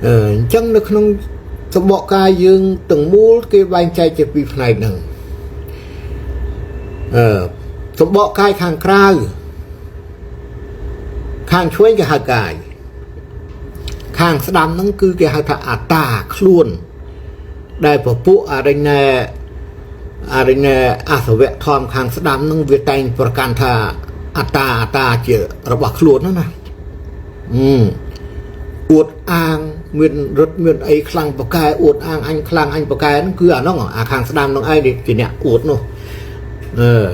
អញ្ចឹងនៅក្នុងសម្បកកាយយើងទាំងមូលគេបែងចែកជាពីរផ្នែកហ្នឹងអឺសម្បកកាយខាងក្រៅខាងឆ្វេងគេហៅកាយខាងស្ដាំហ្នឹងគឺគេហៅថាអត្តាខ្លួនដែលពពួកអរិញណែអរិញណែអសវៈធម៌ខាងស្ដាំហ្នឹងវាតែងប្រកាន់ថាអត្តាអត្តាជារបស់ខ្លួនហ្នឹងណាអឺអួតអាងមានរត់មានអីខ្លាំងប្រកែអួតអាងអញខ្លាំងអញប្រកែហ្នឹងគឺអាហ្នឹងអាខាងស្ដាំហ្នឹងឯងជាអ្នកអួតនោះអឺ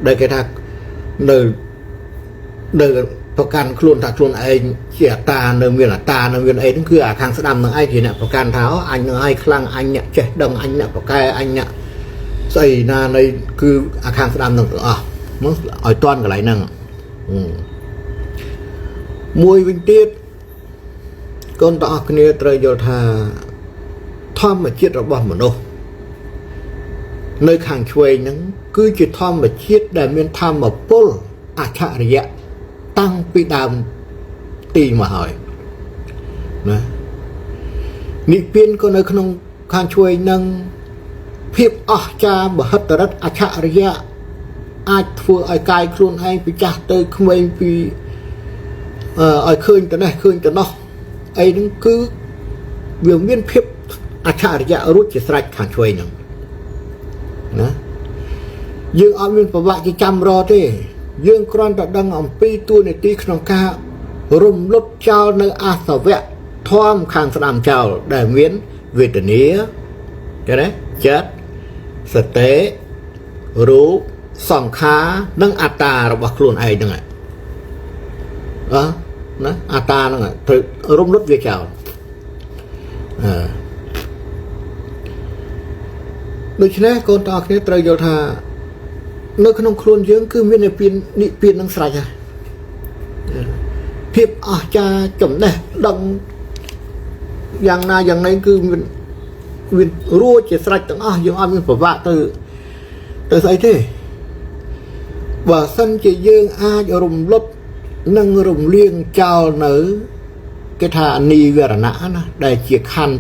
ដែលគេថានៅនៅប្រកាន់ខ្លួនថាខ្លួនឯងជាអត្តានៅមានអត្តានៅមានអីហ្នឹងគឺអាខាងស្ដាំហ្នឹងឯងជាអ្នកប្រកាន់ថាអញនឹងឯងខ្លាំងអញអ្នកចេះដឹងអញអ្នកប្រកែអញអ្នកស្អីណានៃគឺអាខាងស្ដាំហ្នឹងទាំងអស់មកឲ្យតន់កន្លែងហ្នឹងមួយវិញទៀតកូនទាំងអស់គ្នាត្រូវយល់ថាធម្មជាតិរបស់មនុស្សនៅខាងឆ្វេងហ្នឹងគឺជាធម្មជាតិដែលមានធម្មពលអច្ឆរិយៈតាំងពីដើមទីមកហើយណានិព្វានក៏នៅក្នុងខាងឆ្វេងហ្នឹងភាពអស្ចារ្យមហិទ្ធិឫទ្ធិអច្ឆរិយៈអាចធ្វើឲ្យកាយខ្លួនឯងពីចាស់ទៅក្មេងពីឲ្យឃើញទៅនេះឃើញទៅនោះអីហ្នឹងគឺវាមានភាពអច្ឆរិយៈរួចជាស្រេចខាងឆ្វេងហ្នឹងណាយើងអត់មានប្រវត្តិជាចាំរទេយើងគ្រាន់តែដឹងអំពីទួនាទីក្នុងការរំលត់ចោលនៅអសវៈធម៌ខាងស្ដាំចោលដែលមានវេទនាចឹងណាចិត្តសតិរូបសង្ខារនិងអត្តារបស់ខ្លួនឯងហ្នឹងអើណាអត្តាហ្នឹងត្រូវរំលត់វាចោលអឺដូច្នេះកូនតើគ្នាត្រូវយល់ថានៅក្នុងខ្លួនយើងគឺមាននិព្វាននិព្វាននឹងស្រេចហើយភាពអស្ចារ្យចំណេះដឹងយ៉ាងណាយ៉ាងណីគឺមានមានរួចជាស្រេចទាំងអស់យើងអត់មានប្រវាក់ទៅទៅស្អីទេបើសិនជាយើងអាចរំលត់និងរំលៀងចោលនៅគេថានិវរណៈណាដែលជាខណ្ឌ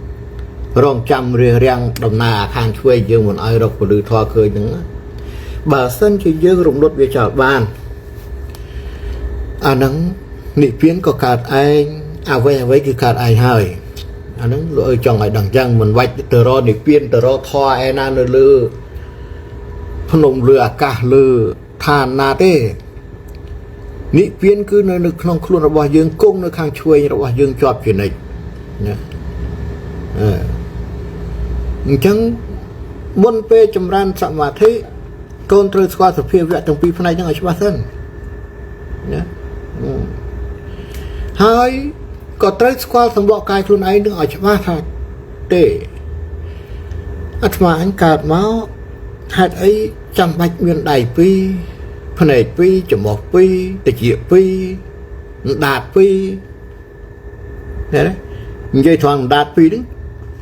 5រងចាំរារាំងដំណើរខាងឆ្វេងយើងមិនឲ្យរកពលឺធေါ်ឃើញហ្នឹងបើសិនជាយើងរំលត់វាចោលបានអាហ្នឹងនិព្វានក៏កើតឯងអ្វីអ្វីគឺកើតឯងហើយអាហ្នឹងលោកអើយចង់ឲ្យដឹងចឹងមិនបាច់ទៅរកនិព្វានទៅរកធម៌ឯណានៅលើភ្នំលើអាកាសលើឋានណាទេនិព្វានគឺនៅក្នុងខ្លួនរបស់យើងគង់នៅខាងឆ្វេងរបស់យើងជាប់ជានិច្ចណាអឺអញ្ចឹងមុនពេលចម្រើនសមាធិកូនត្រូវស្គាល់សភាវៈទាំងពីរផ្នែកហ្នឹងឲ្យច្បាស់សិនណាហើយក៏ត្រូវស្គាល់សម្បកកាយខ្លួនឯងនឹងឲ្យច្បាស់ថាទេអាត្មាអញកើតមកហេតុអីចាំបាច់មានដៃពីរភ្នែកពីរច្រមុះពីរត្រចៀកពីរអណ្ដាតពីរឃើញទេនិយាយត្រង់អណ្ដាតពីរហ្នឹង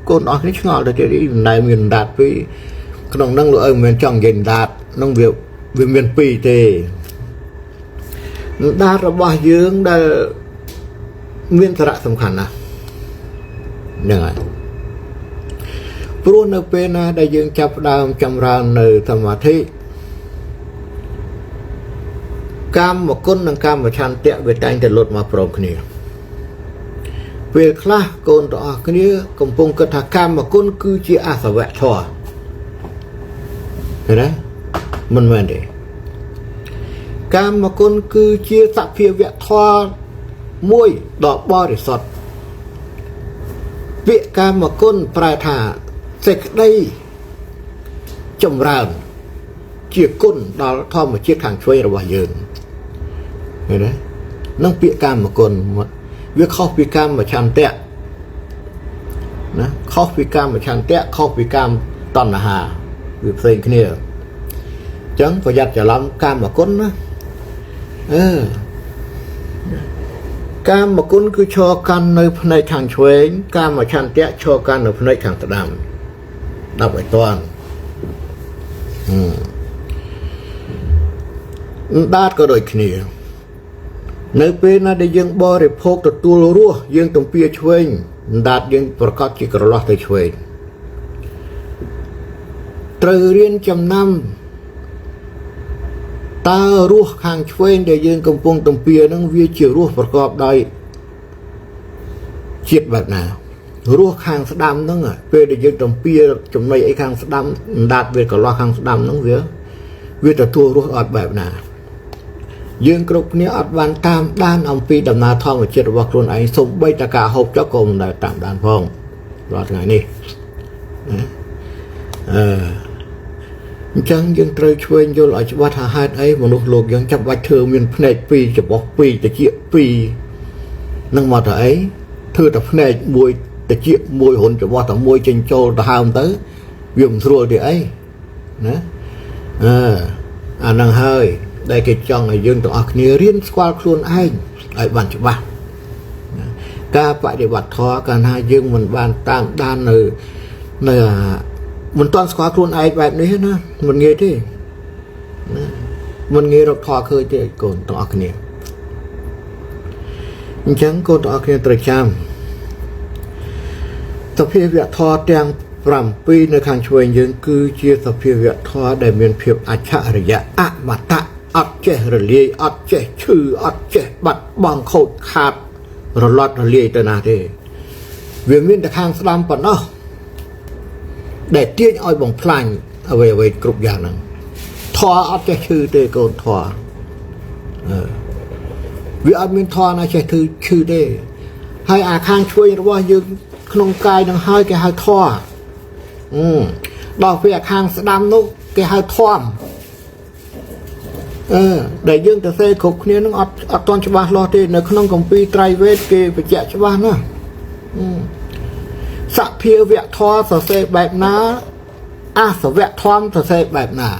កូនអស់គ្នាឆ្ងល់ទៅទៀតមិនដែលមានអណ្ដាតពីរក្នុងហ្នឹងលោកឪមិនមែនចង់និយាយអណ្ដាតហ្នឹងវាវាមានពីរទេអណ្ដាតរបស់យើងដែលមានសារៈសំខាន់ណាស់ហ្នឹងហើយព្រោះនៅពេលណាដែលយើងចាប់ផ្ដើមចម្រើននៅសមាធិកាមគុណនិងកាមឆន្ទៈវាតែងតែលុតមកព្រមគ្នាពេលខ្លះកូនទាំងអស់គ្នាកំពុងគិតថាកាមគុណគឺជាអសវៈធម៌ឃើញទេមិនមែនទេកាមគុណគឺជាសភាវៈធម៌មួយដ៏បរិសុទ្ធពាក្យកាមគុណប្រែថាសេចក្តីចម្រើនជាគុណដល់ធម្មជាតិខាងឆ្វេងរបស់យើងឃើញទេនឹងពាក្យកាមគុណវាខុសពីកាមឆន្ទៈណាខុសពីកាមឆន្ទៈខុសពីកាមតណ្ហាវាផ្សេងគ្នាអញ្ចឹងប្រយ័ត្នច្រឡំកាមគុណណាអឺកាមគុណគឺឈរកាន់នៅផ្នែកខាងឆ្វេងកាមឆន្ទៈឈរកាន់នៅផ្នែកខាងស្ដាំដាប់ឲ្យតាន់អណ្ដាតក៏ដូចគ្នា នៅពេលណាដែលយើងបរិភោគទទួលរសយើងទំពាឆ្វេងអណ្ដាតយើងប្រកាសជាក្រឡោះទៅឆ្វេងត្រូវរៀនចំណាំតើរសខាងឆ្វេងដែលយើងកំពុងទំពានឹងវាជារសប្រកបដោយជាតិបែបណារសខាងស្ដាំហ្នឹងពេលដែលយើងទំពាចំណីអីខាងស្ដាំអណ្ដាតវាកន្លោះខាងស្ដាំហ្នឹងវាទទួលរសអត់បែបណាយើងគ្រប់គ្នាអត់បានតាមដានអំពីដំណើរធម្មជាតិរបស់ខ្លួនឯងសូម្បីតែការហូបចុកក៏មិនដែលតាមដានផងរាល់ថ្ងៃនេះណាអឺអញ្ចឹងយើងត្រូវឆ្វេងយល់ឲ្យច្បាស់ថាហេតុអីមនុស្សលោកយើងចាំបាច់ធ្វើមានភ្នែកពីរច្បោះពីរតិចពីរនឹងមកទៅអីធ្វើតែភ្នែកមួយតិចមួយរុនច្បោះតែមួយចេញចូលទៅហើមទៅវាមិនស្រួលទេអីណាអឺអានឹងហើយដែលគេចង់ឲ្យយើងទាំងអស់គ្នារៀនស្គាល់ខ្លួនឯងឲ្យបានច្បាស់ការបដិបត្តិធម៌កាលណាយើងមិនបានតាមដាននៅអាមិនទាន់ស្គាល់ខ្លួនឯងបែបនេះណាមិនងាយទេណាមិនងាយរកធម៌ឃើញទេកូនទាំងអស់គ្នាអញ្ចឹងកូនទាំងអស់គ្នាត្រូវចាំសភាវៈធម៌ទាំង7នៅខាងឆ្វេងយើងគឺជាសភាវៈធម៌ដែលមានភាពអច្ឆរិយៈអមតៈអត់ចេះរលាយអត់ចេះឈឺអត់ចេះបាត់បង់ខូចខាតរលត់រលាយទៅណាទេវាមានតែខាងស្ដាំប៉ុណ្ណោះដែលទាញឲ្យបំផ្លាញអ្វីអ្វីគ្រប់យ៉ាងហ្នឹងធម៌អត់ចេះឈឺទេកូនធម៌អឺវាអត់មានធម៌ណាចេះធ្វើឈឺទេហើយអាខាងឆ្វេងរបស់យើងក្នុងកាយនឹងហើយគេហៅធម៌ដល់ពេលអាខាងស្ដាំនោះគេហៅធម៌អឺដែលយើងទៅសេគ្រប់គ្នានឹងអត់ទាន់ច្បាស់លាស់ទេនៅក្នុងគម្ពីរត្រៃវេទគេបញ្ជាក់ច្បាស់ណាស់សភាវៈធម៌សរសេរបែបណាអសវៈធម៌សរសេរបែបណា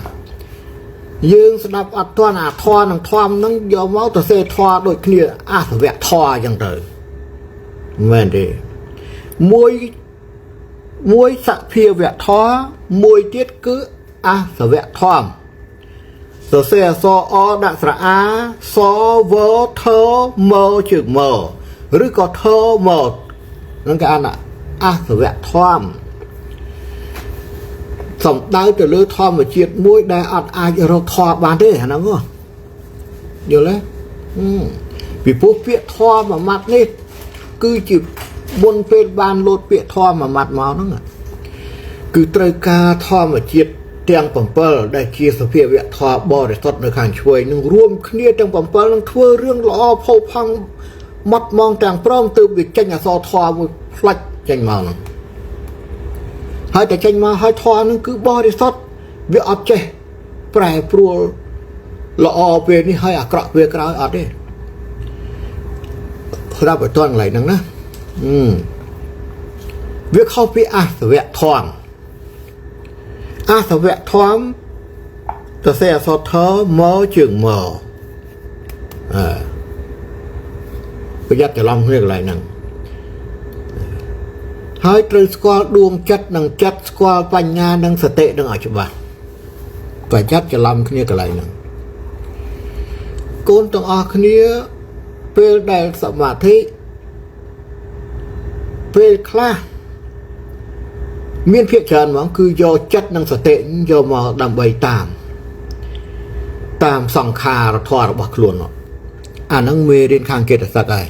យើងស្ដាប់អត់ទាន់អាធម៌និងធម៌នឹងយកមកទៅសេធម៌ដូចគ្នាអសវៈធម៌អញ្ចឹងទៅមិនមែនទេមួយមួយសភាវៈធម៌មួយទៀតគឺអសវៈធម៌សរសេរអក្សរអដាក់ស្រអាសវធមជើងមឬក៏ធមនឹងគេអានអសវៈធម៌សំដៅទៅលើធម្មជាតិមួយដែលអត់អាចរកធម៌បានទេអាហ្នឹងយល់ទេពីព្រោះពាក្យធម៌មួយម៉ាត់នេះគឺជាមុនពេលបានលោតពាក្យធម៌មួយម៉ាត់មកហ្នឹងគឺត្រូវការធម្មជាតិទាំង7ដែលជាសភាវៈធម៌បរិសុទ្ធនៅខាងឆ្វេងនឹងរួមគ្នាទាំង7នឹងធ្វើរឿងល្អផូរផង់ម៉ត់មងទាំងព្រមទើបវាចេញអសរធម៌មួយផ្លាច់ចេញមកហ្នឹងហើយតែចេញមកហើយធម៌ហ្នឹងគឺបរិសុទ្ធវាអត់ចេះប្រែប្រួលល្អពេលនេះហើយអាក្រក់ពេលក្រោយអត់ទេស្រាប់ឲ្យតន់កន្លែងហ្នឹងណាវាខុសពីអសវៈធម៌អសវៈធម៌ទៅសេអសរធមជើងមអឺប្រយ័ត្នច្រឡំគ្នាកន្លែងហ្នឹងហើយត្រូវស្គាល់ដួងចិត្តនិងចិត្តស្គាល់បញ្ញានិងសតិនឹងឲ្យច្បាស់ប្រយ័ត្នច្រឡំគ្នាកន្លែងហ្នឹងកូនទាំងអស់គ្នាពេលដែលសមាធិពេលខ្លះមានភាគច្រើនហ្មងគឺយកចិត្តនិងសតិយកមកដើម្បីតាមតាមសង្ខារធម៌របស់ខ្លួនអាហ្នឹងមេរៀនខាងចេតសិកហើយ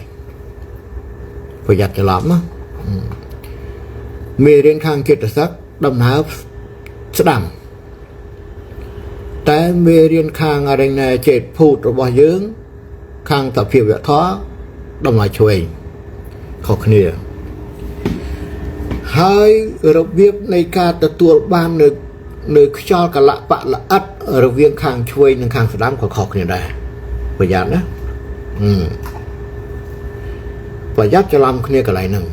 ប្រយ័ត្នច្រឡំណាមេរៀនខាងចេតសិកដំណើរស្ដាំតែមេរៀនខាងអរិញចេតភូតរបស់យើងខាងសភាវៈធម៌ដំណើរឆ្វេងខុសគ្នាហើយរបៀបនៃការទទួលបាននៅខ្យល់កលៈបល្អិតរវាងខាងឆ្វេងនិងខាងស្ដាំក៏ខុសគ្នាដែរប្រយ័ត្នណាប្រយ័ត្នច្រឡំគ្នាកន្លែងហ្នឹង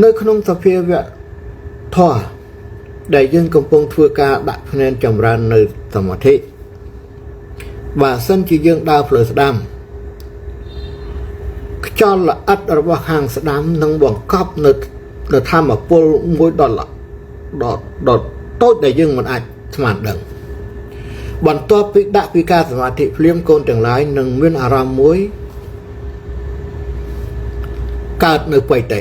នៅក្នុងសភាវៈធម៌ដែលយើងកំពុងធ្វើការដាក់ភ្នែនចម្រើននៅសមាធិបើសិនជាយើងដើរផ្លូវស្ដាំខ្យល់ល្អិតរបស់ខាងស្ដាំនឹងបង្កប់នៅធម្មពលមួយដល់ដល់តូចដែលយើងមិនអាចស្មានដឹង បន្ទាប់ពីដាក់ពីការសមាធិភ្លាមកូនទាំងឡាយនឹងមានអារម្មណ៍មួយកើតនៅបិតិ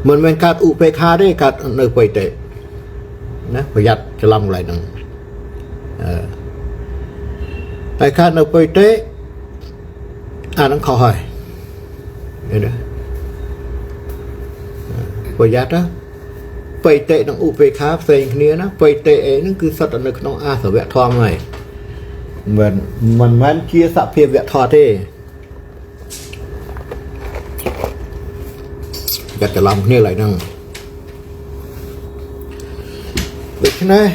មិនមែនកើតឧបេក្ខាទេកើតនៅបិតិណាប្រយ័ត្នច្រឡំកន្លែងហ្នឹងអឺតែកើតនៅបិតិអាហ្នឹងខុសហើយឃើញទេប្រយ័ត្នណាបិតិនិងឧបេក្ខាផ្សេងគ្នាណាបិតិអីហ្នឹងគឺសុទ្ធតែនៅក្នុងអាសវៈធម៌ហើយមិនមែនជាសភាវៈធម៌ទេយ៉ាត់ច្រឡំគ្នាឡើយហ្នឹងដូច្នេះ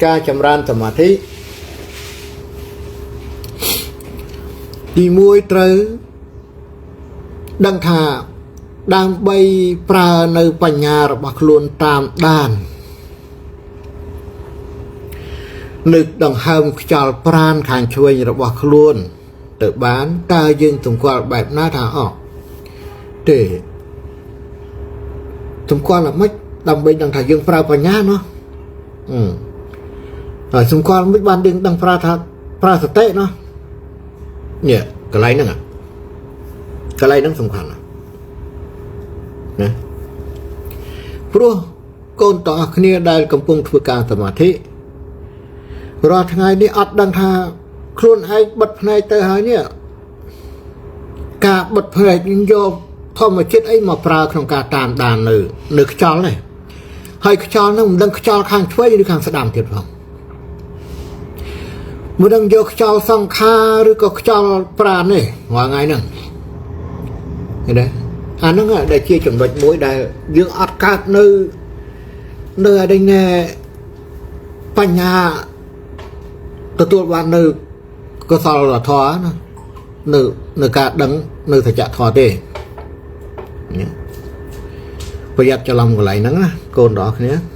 ការចម្រើនសមាធិទី1ត្រូវដឹងថាដើម្បីប្រើនៅបញ្ញារបស់ខ្លួនតាមដាននឹកដង្ហើមខ្យល់ប្រាណខាងឆ្វេងរបស់ខ្លួន ទៅបានតើយើងសម្គាល់បែបណាថាអត់ទេសម្គាល់ល្មិចដើម្បីដឹងថាយើងប្រើបញ្ញាណោះអឺហើយសម្គាល់មិនបានដឹងដឹងប្រើថាប្រើសតិណោះនេះកន្លែងហ្នឹងកន្លែងហ្នឹងសំខាន់ណាស់ណាព្រោះកូនតអស់គ្នាដែលកំពុងធ្វើការសមាធិរាល់ថ្ងៃនេះអត់ដឹងថាខ្លួនឯងបិទភ្នែកទៅហើយនេះការបិទភ្នែកនឹងយកធម្មជាតិអីមកប្រើក្នុងការតាមដាននៅនៅខ្យល់នេះហើយខ្យល់ហ្នឹងមិនដឹងខ្យល់ខាងឆ្វេងឬខាងស្ដាំទៀតផងមិនដឹងយកខ្យល់សង្ខារឬក៏ខ្យល់ប្រាណនេះរាល់ថ្ងៃហ្នឹងឃើញទេអាហ្នឹងដែលជាចំណុចមួយដែលយើងអត់កើតនៅនៅអីណែបញ្ញាទទួលបាននៅកុសលធម៌ណានៅនៅការដឹងនៅសច្ចធម៌ទេនេះប្រយ័ត្នច្រឡំកន្លែងហ្នឹងណាកូនទាំងអស់គ្នា។